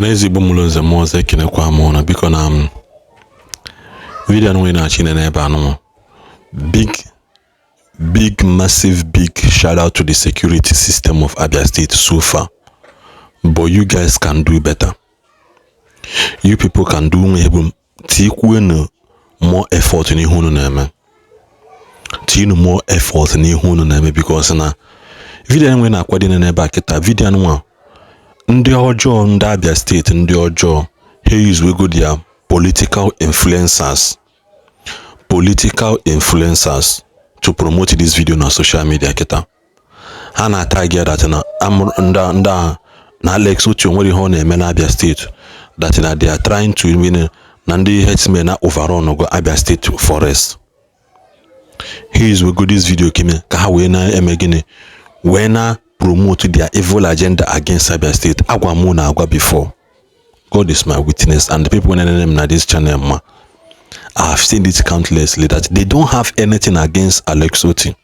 Ọhaneze Igbo mụrụ nze mụọ ọzọ, ekenekwa m ụnụ. Biko, na m video anụnwa na-achọ inene ebe anụnwa, big big massive big shout out to the security system of Abia State so far, but you guys can do better. You people can do nwe bụ tikwuenu more effort n'ihe unu na-eme, tinu more effort n'ihe unu na-eme, because na video enwe na-akwado n'ebe a kịta, video anụnwa, ndị ọjọọ, ndị Abia Steeti, ndị ọjọọ, ha use their political influencers to promote this video na social media. Kịta ha na-atag ya that na ndị a na Alex Otti nwere ihe ọ na-eme na Abia Steeti, that na they are trying to win, na ndị herdsmen na overrun go Abia State forest. Ha use go this video keme ka ha wee na-eme gịnị? Wee na promote their evil agenda against Abia State. Agwa mụ na agwa before, God is my witness and the people na na this channel ma, I have seen it countlessly that they don't have anything against Alex Otti,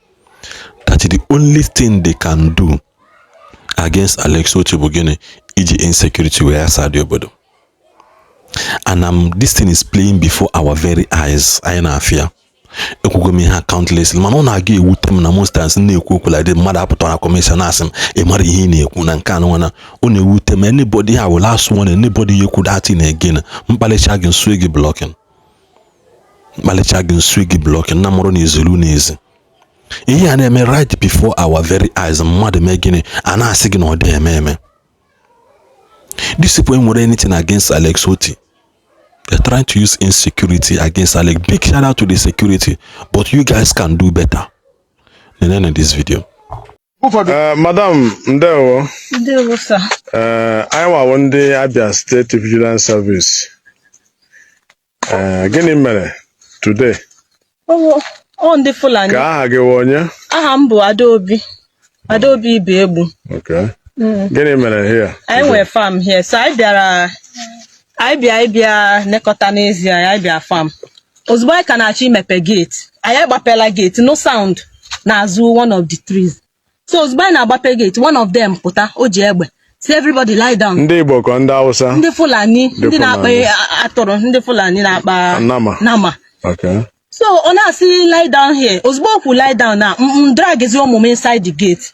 that the only thing they can do against Alex Otti bụ gịnị? Iji insecurity wee asa dị obodo. And this thing is playing before our very eyes. Anyị na-afịa, ekwugo m ihe a countlessly, mana ọ na-aga ewute m na most times na-ekwu okwu like mmadụ apụtara na comment na-asị m, "Ị mara ihe ị na-ekwu na nke anụ." Nwana, ọ na-ewute m. Anybody ha will last one, anybody ekwu that thing again, mkpalịcha gị nsu gị blocking, mkpalịcha gị nsu gị blocking. Na mụrụ na izelu n'ezi ihe a na-eme right before our very eyes, mmadụ mee gịnị, a na-asị gị na ọ dị eme eme. These people nwere anything against Alex Otti? They're trying to use insecurity against Alex. Big shout out to the security, but you guys can do better. Nene this video. Madam, ndewo. Ndewo, sir. Anyị nwawo ndị Abia State Vigilance Service. Gịnị mere today? Ọwụ ọ ndị Fulani. Ka aha gị wụ onye? Aha m bụ Adaobi. Adaobi Ibe Egbu. Okay. Gịnị mere here? Anyị nwere farm here. So anyị bịara, anyị bịa ịbịa nekọta n'ezie, anyị bịa farm. Ozugbo anyị ka na-achọ imepe gate, anyị agbapela gate, no sound n'azụ one of the trees. So ozugbo anyị na-agbape gate, one of them pụta, o ji egbe. Si everybody lie down. Ndị Igbo ka ndị Hausa? Ndị Fulani, ndị na-akpa Fulani. atụrụ, ndị Fulani na-akpa Nama. Nama. So ọ na-asị, "Lie down here." Ozugbo o kwu "lie down" na m drag ezi ụmụ m inside the gate.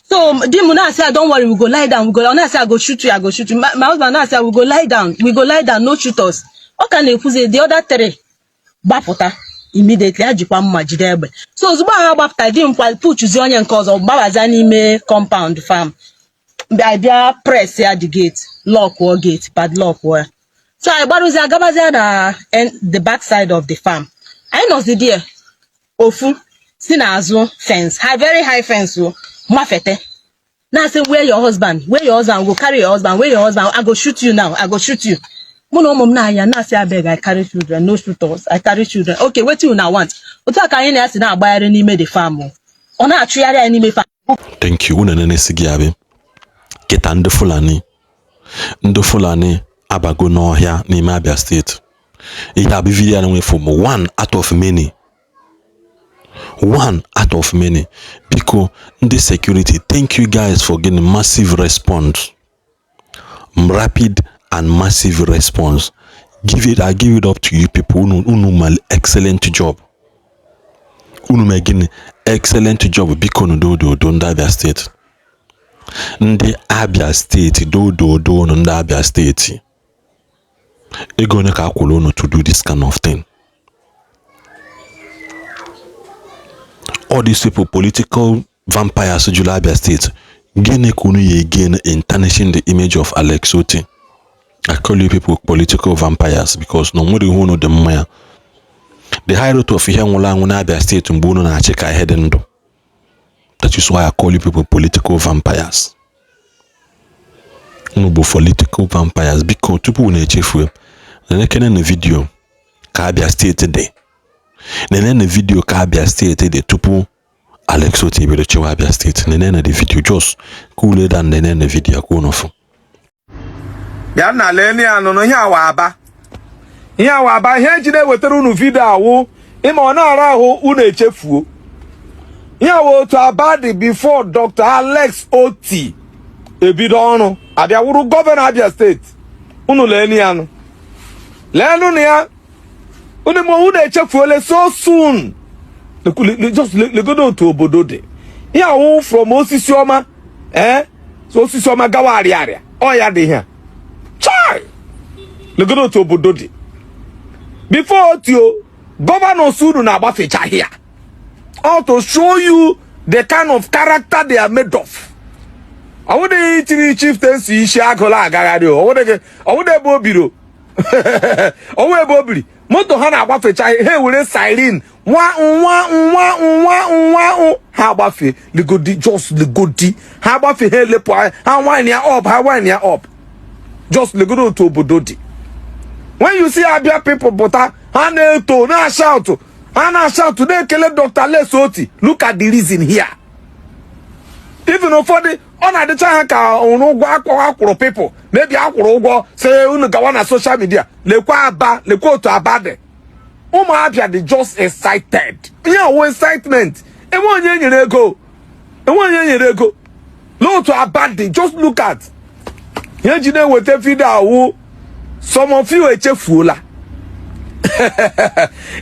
So di m na-asị ya, "Don't worry, we go lie down, we go." Ọ na-asị, "I go shoot you, I go shoot you." My husband na-asị ya, "We go lie down, we go lie down, no shoot us." Ọ ka na-ekwuzi, the other three gbapụta immediately, ha jikwa mma, jide egbe. So ozugbo ha gbapụta, di m kwa puchuzi onye nke ọzọ, gbabazia n'ime compound farm, bịa bịa press ya the gate, lock gate, padlock ya. So anyị gbarụzie, agabazia na the back side of the farm. Anyị nọzi there, ofu si n'azụ fence, high, very high fence o, mafete, na-asị, "Where your husband? Where your husband? Go carry your husband. Where your husband? I go shoot you now, I go shoot you." Mụ na ụmụ m na-anya, na-asị, "Abeg, I carry children, no shoot us, I carry children." "Okay, wetin una want?" Otu a ka anyị na-esi na-agbagharị n'ime the farm o. Ọ na-achụgharị anyị n'ime farm. Thank you. Unu nenesi gị abịa kịta, ndị Fulani, ndị Fulani abago n'ọhịa n'ime Abia Steeti. Ihe a bụ video a na-enwefu m, one out of many, one out of many. Biko, ndị security, thank you guys for getting massive response, rapid and massive response. Give it, I give it up to you people. Unu ma excellent job. Unu mee gịnị? Excellent job. Biko nu, dododo, ndị Abia Steeti, ndị Abia Steeti, dododo unu. Ndị Abia Steeti, ego one ka akwụrụ unu to do this kind of thing? All these people, political vampires juru Abia Steeti, gịnị ka unu ya again in tarnishing the image of Alex Otti? I call you people political vampires because na onwere ihe unu dị mma ya. The high rate of ihe nwụrụ anwụ n'Abia Steeti mgbe unu na-achị ka ihe dị ndụ. That is why I call you people political vampires. Unu bụ political vampires. Biko, tupu unu echefue, nenekene na video ka Abia Steeti dị, nene na video ka Abia Steeti dị tupu Alex Otti ebido chịwa Abia Steeti. Nene na the video, just cool down, nene na video ka unu fụ. Bịa nna, lee ya nụnụ. Ihe awa Aba, ihe awa Aba, ihe eji na-ewetara unu video awụ ịma ọ na-ara ahụ unu echefuo. Ihe awa otu Aba dị before Dr. Alex Otti ebido ọrụ, abịa wụrụ gọvanọ Abia Steeti. Unu lee ya nụ, leenụ na ya. Unu ma unu echefuola so soon. Just legodo otu obodo dị. Ihe awụ from Osisi Ọma, ee, so Osisi Ọma gawa Arịarịa, ọ ya dị ihe a. Chai, legodo otu obodo dị before otio governors unu na-agbafechaghị ya, all to show you the kind of character they are made of. Ọ bụdịghị itiri chieftaincy isi agụla agagharị o. Ọ bụdị ebe o biri, ọwụ ebe o biri moto ha na-agbafecha, ha ewere siren nwa nwa nwa nwa nwa, ha agbafe. Legodi, just legodi, ha agbafe, ha elepụ anya, ha wind ya up, ha wind ya up. Just legodo otu obodo dị. When you see Abia people pụta, ha na-eto, na-ashout, ha na-ashout, na-ekele Dr. Alex Otti. Look at the reason here. Even ụfọdụ, ọ na-adịcha ha ka ụrụ ụgwọ akwụrụ people, maybe akwụrụ ụgwọ sị unu gawa na social media. Lekwa Aba, lekwa otu Aba dị. Ụmụ Abia dị just excited. Ihe ọwụ excitement, enwe onye nyere ego, enwe onye nyere ego. Lee otu Aba dị. Just look at ihe ji na-eweta video awụ. Some of you echefuola.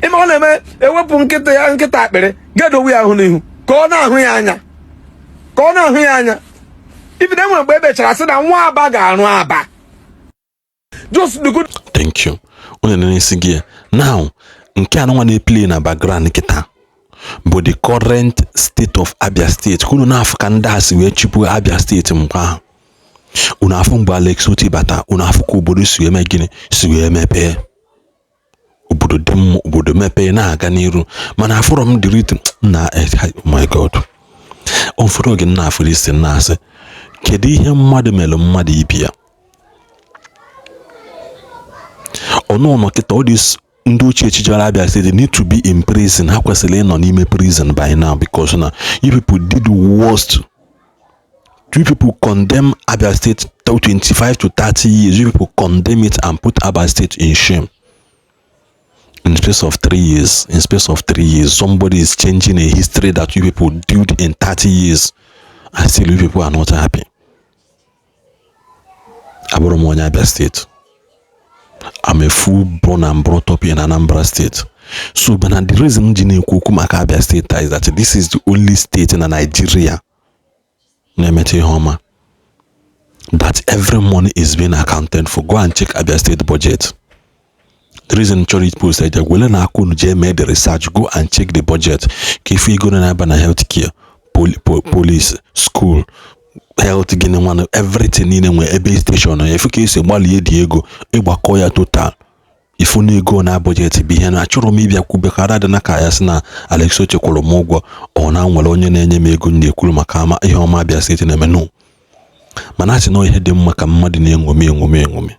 Ịma ọ na-eme, ewepụ nkịta ya, nkịta akpịrị gedowe ya ahụ n'ihu ka ọ na-ahụ ya anya, ka ọ na-ahụ ya anya. Even enwere mgbe emechara sị na nwa Aba ga-arụ Aba. Just the good. Thank you. Unu na-esi gị ya now. Nke anụnwa na-eplay na background kịta bụ the current state of Abia State, ka unu na-afụ ka ndị a si wee chịpụ Abia State mgbe ahụ. Unu afụ mgbe Alex Otti bata, unu afụ ka obodo si wee mee gịnị, si wee mepee, obodo dị mma, obodo mepee na-aga n'iru. Mana afụrọ m the rhythm na, oh my God, ụfọdụ oge m na-afụrụ isi na-asị, kedu ihe mmadụ mere mmadụ ibi ya? Ọnụụlọ kịta, all these ndị ochie chichara Abia State need to be in prison. Ha kwesịrị ịnọ n'ime prison by now, because na you people did the worst. You people condemn Abia State 25 to 30 years. You people condemn it and put Abia State in shame in space of 3 years. In space of 3 years, somebody is changing a history that you people did in 30 years, and still you people are not happy. Abụrụ m onye Abia State. I'm a full born and brought up in Anambra State. So, but the reason ji na-ekwu okwu maka Abia State is that this is the only state in Nigeria na-emeta ihe ọma, that every money is being accounted for. Go and check Abia State budget. The reason chọrọ post eje wele na aka unu jee mee the research, go and check the budget ka ife ego na-aba na health care, police, school, health, gịnị nwanne, everything niile nwee ebe station efu ka esi gbalie dị ego. Ịgbakọ ya total, ifu na ego na budget bụ ihe na achọrọ m ịbịa kwube ka ara dị na ka ya sị na Alex Otti kwụrụ m ụgwọ, ọ na nwere onye na-enye m ego m na-ekwuru maka ama ihe ọma Abia State na-eme. No, mana asị na ihe dị mma ka mmadụ na-eṅomi eṅomi eṅomi.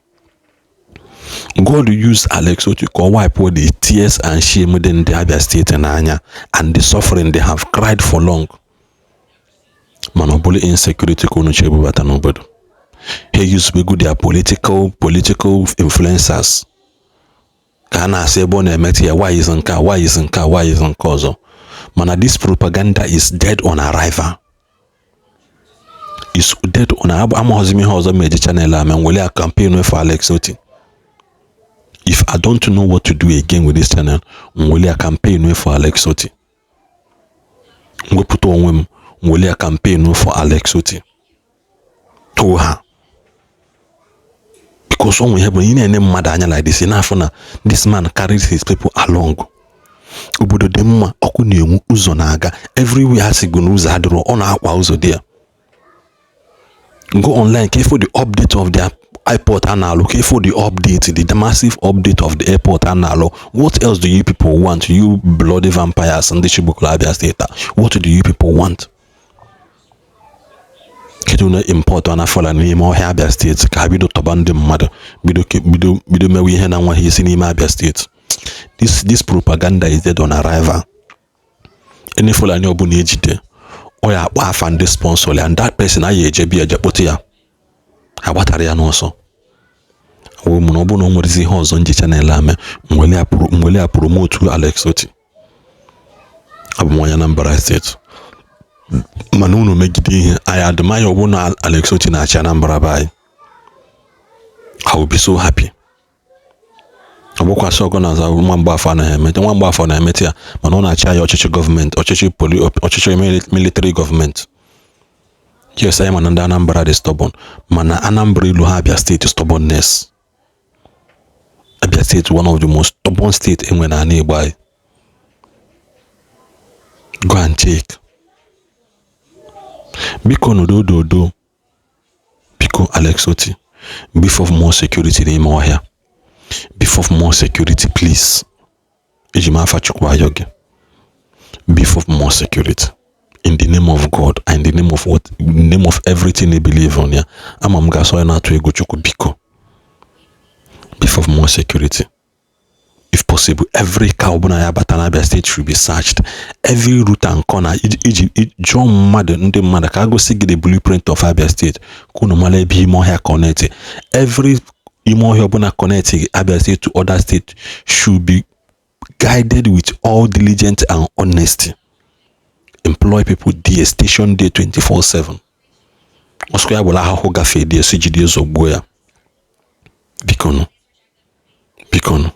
God use Alex Otti ka ọ wipe the tears and shame dị ndị Abia State n'anya and the suffering they have cried for long. Mana ọ bụrụ insecurity ka unu chebe bata n'obodo, ha use their political influencers ka a na-asị ebe ọ na-emetụ ya, why is nke a, why is nke a, why is nke ọzọ. Mana this propaganda is dead on arrival, is dead on. Amaghịzi m ihe ọzọ ma eji channel a ma nwere ya campaign for Alex Otti. If I don't know what to do again with this channel, nwere ya campaign for Alex Otti. Mwepụta onwe m, nwere ya campaign for Alex Otti too ha, because onwe ihe bụ ị na-ene mmadụ anya like this, na-afụ na this man carries his people along. Obodo dị mma, ọkụ na-enwu, ụzọ na-aga everywhere. Ha sigo na ụzọ adịrọ, ọ na-akwa ụzọ dị ya. Go online ka ifo the update of their airport a na-alụ, ka ifo the update, the massive update of the airport a na-alụ. What else do you people want, you bloody vampires ndị chigbukọrọ Abia State? What do you people want? Kedu na import na fọla n'ime ọhịa Abia State ka ha bido tọba ndị mmadụ, bido bido mewe ihe na nwaghị isi n'ime Abia State? This propaganda is dead on arrival. Any Fulani ọbụla ejide, ọ ya akpọ afa ndị sponsor ya, and that person a ya eje bịa eje kpụta ya, agbatara ya n'ọsọ. Ọ mụ na ọ bụrụ na o nwerezi ihe ọzọ nji channel a mee, nwere ya promote Alex Otti. Abụ m onye Anambra State, mana unu megide ihe anyị adịmanya, ọ bụrụ na Alex Otti na-achị Anambra be anyị. I will be so happy. Ọ bụkwasị ọgụ na aza nwa mgbafọ anaghị emete, nwa mgbafọ na-emete ya, mana ọ na-achị anyị ọchịchị gọọmenti, ọchịchị poli, ọchịchị military gọọmenti. Yes, anyị mana ndị Anambra dị stubborn, mana Anambra ilu ha Abia Steeti stubbornness. Abia Steeti, one of the most stubborn state enwe n'ala Igbo anyị. Go and check. Biko, n'udo, biko, Alex Otti, beef up more security n'ime ọhịa. Beef up more security, please. Eji m afa Chukwu ayọ gị, beef up more security in the name of God and in the name of what, in the name of everything they believe on ya. Ama m ga-asọ ya na-atụ egwu Chukwu. Biko, beef up more security. If possible, every car ọbụla ya bata n'Abia State should be searched, every route and corner. Iji jụọ mmadụ, ndị mmadụ ka a gosi gị the blueprint of Abia State, ka unu mara ebe ime ọhịa connect. Every ime ọhịa ọbụla connect Abia State to other state should be guided with all diligence and honesty. Employ people there, station there 24/7. Ọsọ ya bụla ahụhụ gafee dị esi jide zọgbuo ya. Bikonu, bikonu.